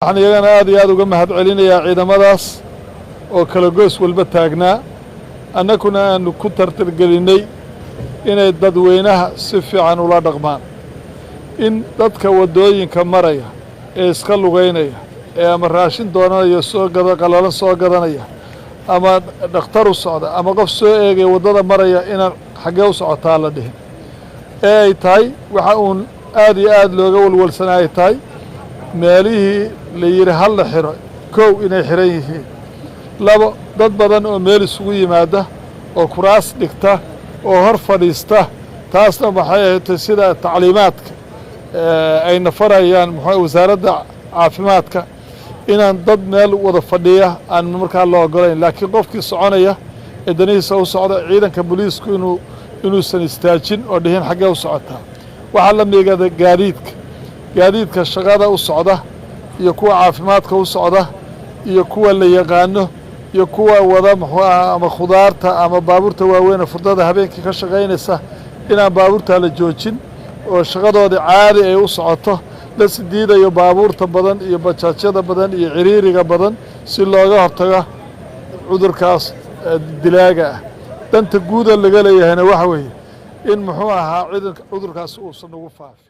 Waxaan iyagana aad iyo aad uga mahad celinayaa ciidamadaas oo kala goys walba taagnaa, annakuna aanu ku tartargelinnay inay dadweynaha si fiican ula dhaqmaan, in dadka waddooyinka maraya ee iska lugaynaya ee ama raashin doonanaya, soo gada qalalan soo gadanaya, ama dhakhtar u socda, ama qof soo eegaya waddada maraya, inaan "Xaggee u socotaa?" la dhihin, ee ay tahay waxa uun aad iyo aad looga walwalsanaa ay tahay meelihii la yidhi hal la xiro, kow, inay xiran yihiin; labo, dad badan oo meel isugu yimaada oo kuraas dhigta oo hor fadhiista. Taasna waxay ahayd sida tacliimaadka ayna farayaan muxuu Wasaaradda Caafimaadka, inaan dad meel wada fadhiya aan markaa la ogolayn, laakiin qofkii soconaya ee danihiisa u socda, ciidanka booliisku inuusan istaajin oo dhihin "Xaggee u socotaa?" Waxaa la miigada gaadiidka shaqada u socda iyo kuwa caafimaadka u socda iyo kuwa la yaqaano iyo kuwa wada muxuu aha ama khudaarta ama baabuurta waaweyn ee furdada habeenkii ka shaqaynaysa, inaan baabuurtaa la joojin oo shaqadoodii caadi ay u socoto. Lasi diidayo baabuurta badan iyo bajaajyada badan iyo ciriiriga badan si looga hortago cudurkaas dilaaga ah. Danta guuda laga leeyahayna waxa weeye in muxuu ahaa cudurkaas uusan ugu faafin.